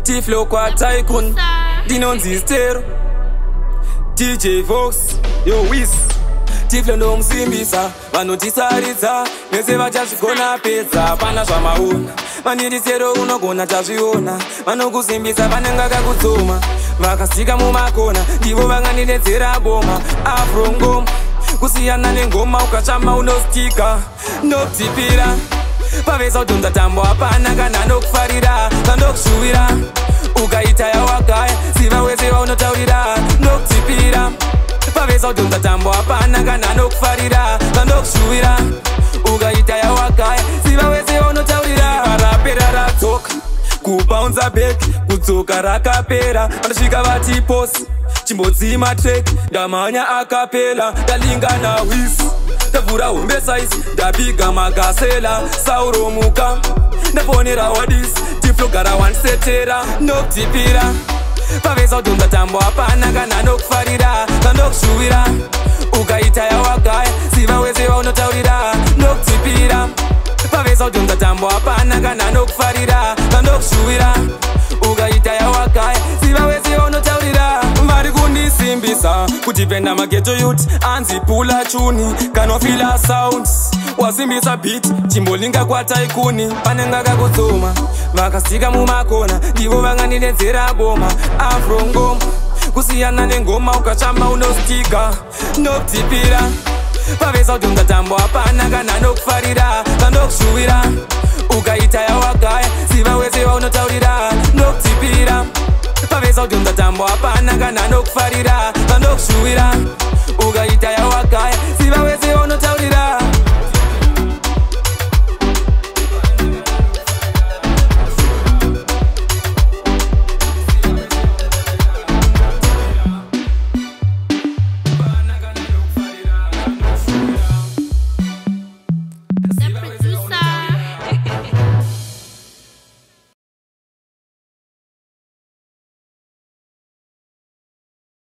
Tiflo kwa Tycoon, ndinonzi Stero, DJ Vox, yo Wiz. Tiflo ndomusimbisa, vanotisaridza vese vachazvigona pedza, pana zvamaona. Vandirisero unogona tazviona, vanokusimbisa vanenge vakakudzoma, vakasika mumakona, ndivo vakandidedzera boma. Afro ngoma kusiyana nengoma, ukachama unostika ndokudzipira pavesa kudhonza tambo, hapana kana nokufarira vandokushuvira. Ukaita yawagaya ziva wese vaunotaurira, ndokudzipira pavesa kudhonza tambo, hapana kana nokufarira vandokushuvira. Ukaita yawagaya ziva wese vaunotaurira. Rapera radzoka kubounce back, kudzoka rakapera, vandosvika vati posi chimbodzima track, ndamhanya akapela, ndalingana wis, ndavhura hombe size, ndabiga magasela, sauro muka, ndafonera wadis, tiflogara wandisetera, ndokutipira pavesa kudhonza tambo, hapana kana nokufarira vandokushuvira. Ukaita yawagaya ziva wese vaunotaurira, ndokutipira pavesa kudhonza tambo, hapana kana nokufarira vandokushuvira. Ukaita yawagaya ziva wese vaunotaurira. Vari kundisimbisa kudhipenda maghetto youth, anzi pula chuni kanofila sound, wasimbisa beat chimbolinga kwaTycoon, panenge akakudzoma, vakasika mumakona, ndivo vakandidedzera boma. Afro ngoma kusiyana nengoma, ukachama unostika, ndokudzipira pavesa kudhonza tambo, hapana kana nokufarira vandokushuvira. Ukaita yawagaya ziva wese vaunotaurira, ndokudzipira pavesa kudhonza tambo, hapana kana nokufarira vandokushuvira. Ukaita yawagaya ziva wese.